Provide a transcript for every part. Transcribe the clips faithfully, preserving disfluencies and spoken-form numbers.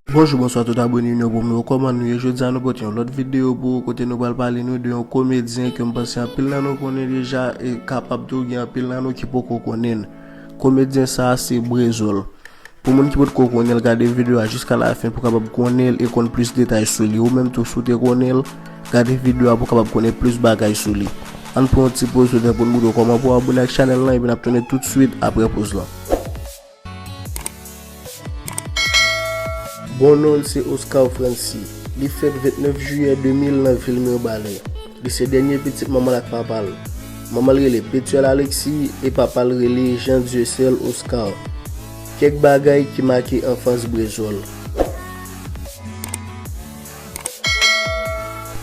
Bonjou, bonswa tout abone nou pou mwen. Kòman nou ye? Jodi a nou pote yon lòt videyo pou ou, kote nou pral pale nou de yon komedyen ke m panse anpil nan nou konnen deja, e kapab tou gen anpil nan nou ki poko konnen l. Komedyen sa a se Brezòl. Pou moun ki potko konnen l, gade videyo a jiska lafen pou kapab konnen l e konn plis detay sou li. Ou menm tou, si w te konnen l, gade videyo a pou kapab konnen plis bagay sou li. Ann pran yon ti poz, letan pou n montre w kòman pou w abone ak chanèl lan, epi n ap tounen toutswit apre poz lan. Bon non l se Oscar Francy. Li fèt vennèf jiyè de mil nan vil Mibalè. Li se dènye pitit manman l ak papa l. Manman l rele Petuelle Alexis e papa l rele Jean Dieuseul Oscar. Kèk bagay ki make anfans Brezòl.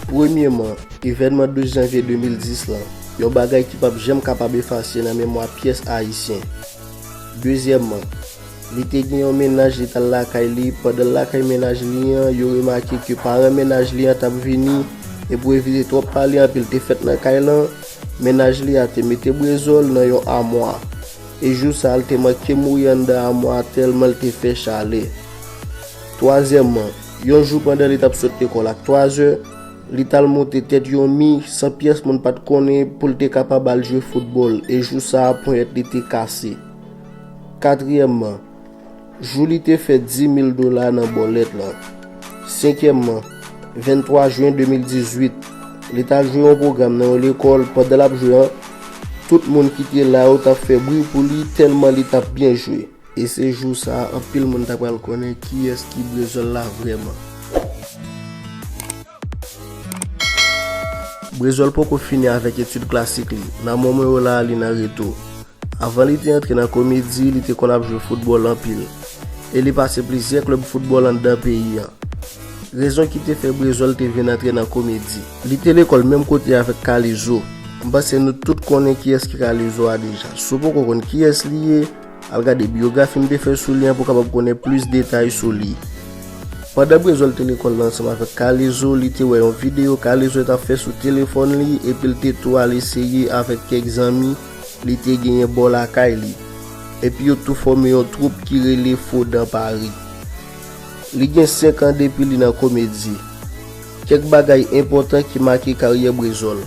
Premyèman, evènman douz janvye de mil dis lan, yon bagay ki p ap janm kapab efase nan memwa pyès Ayisyen. Dezyèmman, li te gen yon mennaj, li t al lakay li. Pandan l lakay mennaj li an, yo remake ke paran mennaj li an t ap vini, e pou evite twòp pale anpil te fèt nan kay lan, mennaj li a te mete Brezòl nan yon amwa. E jou sa a, l te manke mouri anndan amwa a tèlman l te fè chalè. Twazyèmman, yon jou pandan li t ap sot lekòl ak twazè, li t al monte tèt yon mi san pyès moun pa t konnen pou l te kapab al jwe foutbòl, e jou sa a, ponyèt li te kase. Katriyèmman, jou li te fè di mil dola nan bòlèt lan. Senkyèmman, venntwa jen de mil dizuit, li t al jwe yon pwogram nan yon lekòl. Pandan l ap jwe an, tout moun ki te la yo t ap fè bri pou li tèlman li t ap byen jwe. E se jou sa a, anpil moun ta pral konnen kiyès ki Brezòl la vrèman. Brezòl poko fini avèk etid klasik li. Nan moman yo la a, li nan reto. Avan li te antre nan komedi, li te konn ap jwe foutbòl anpil. E li pase plizyè klèb foutbòl anndan peyi an. Rezon ki te fè Brezòl te vin antre nan komedi. Li te lekòl menm kote avèk Kalezo. M panse nou tout konnen kiyès ki Kalezo a deja. Si w poko konn kiyès li ye, al gade biyografi m te fè sou li an pou w kapab konnen plis detay sou li. Pandan Brezòl te lekòl la ansanm avèk Kalezo, li te wè yon videyo Kalezo t ap fè sou telefòn li, epi l te tou al eseye avèk kèk zanmi li te genyen bò lakay li. Epi yo tou fòme yon twoup ki rele Fo Dan Pari. Li gen senk an depi li nan komedi. Kèk bagay enpòtan ki make karyè Brezòl.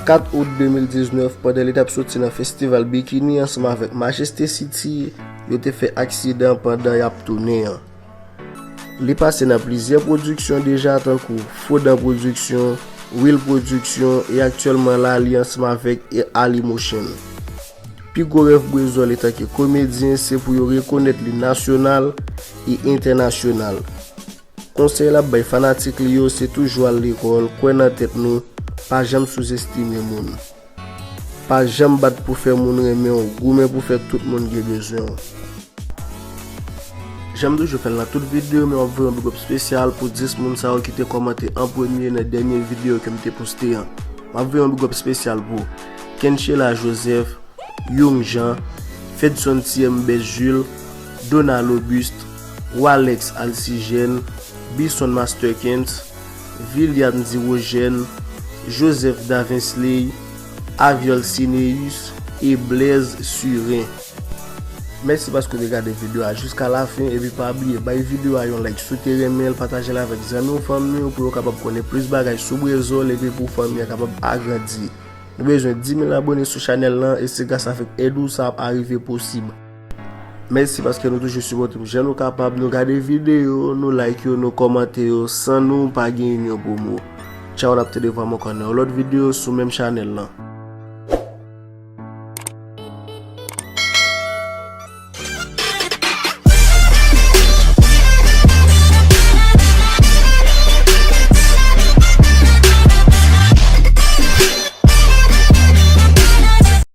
Kat out de mil diznèf, pandan li t ap soti nan festival Bikini ansanm avèk Majesté City, yo te fè aksidan pandan y ap tounen an. Li pase nan plizyè pwodiksyon deja, tankou Fo Dan Pwodiksyon, Will Pwodiksyon, e aktyèlman la, li ansanm avèk Ali Motion. Pi gwo rèv Brezòl etanke komedyen, se pou yo rekonèt li nasyonal e entènasyonal. Konsèy l ap bay fanatik li yo, se toujou al lekòl, kwè nan tèt nou, pa janm souzestime moun. Pa janm bat pou fè moun renmen w, goumen pou fè tout moun gen bezwen w. Jan m toujou fè l nan tout videyo, men m ap voye yon big up espesyal pou dis moun sa yo ki te kòmante an premye nan dènye videyo ke m te poste an. M ap voye yon big up espesyal pou Kenchela Joseph, Young Jean, Fedson T M Best Jules, Donald Auguste, Walex Alcijène, Bison Masterkens, William Dirogène, Joseph Davensley, Aviol Cineus e Blaise Surin. Mèsi paske w te gade videyo a jiska lafen, epi pa bliye bay videyo a yon like si w te renmen l, pataje l avèk zanmi w, fanmi w, pou yo kapab konnen plis bagay sou Brezòl epi pou fanmi an kapab agrandi. Nou bezwen dis mil abone sou chanèl lan, e se gras avèk èd ou sa ap arive posib. Mèsi paske nou toujou sipòte m jan nou kapab, nou gade videyo, nou like yo, nou kòmante yo, san nou pa gen Union Promo. Tchaw, n ap tande vwa m ankò nan yon lòt videyo sou menm chanèl lan.